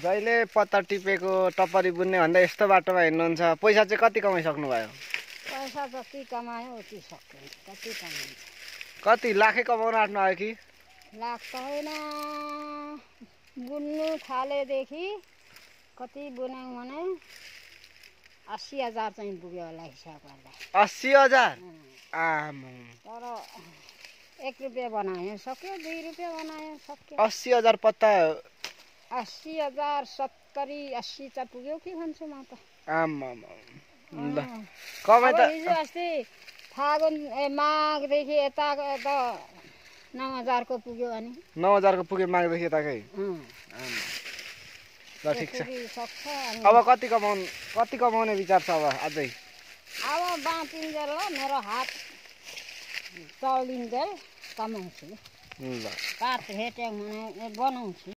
जहिले पत्ता टिपेको टपरी बुन्ने भन्दा यस्तो बाटोमा हिँड्नुहुन्छ पैसा चाहिँ कति कमाइसक्नु भयो? पैसा जति कमायो उति सक्यो। कति कमाइन्छ? कति लाखै कमाउन आँट्नु आयो कि? लाख त होइन, बुन्नु थालेदेखि कति बुन्यौँ भने 80,000 चाहिँ पुग्यो होला हिसाब गर्दा। 80,000? आमा, तर 1 रुपियाँ बनायो सक्यो, 2 रुपियाँ बनायो सक्यो। 80,000 पत्ता? 80,000, 70, 80 त पुग्यो कि भन्छु म त। आमा ल कमाइ त हिजो अस्ति फागुन माघदेखि यता त 9,000 को पुग्यो अनि। 9,000 को पुग्यो माघदेखि यताकै? ल ठिक छ। अब कति कमाउने विचार छ अब अझै? अब बाँचिन्जेल मेरो हात चलिन्जेल कमाउँछु। ल काठ भेट्यौँ भने बनाउँछु।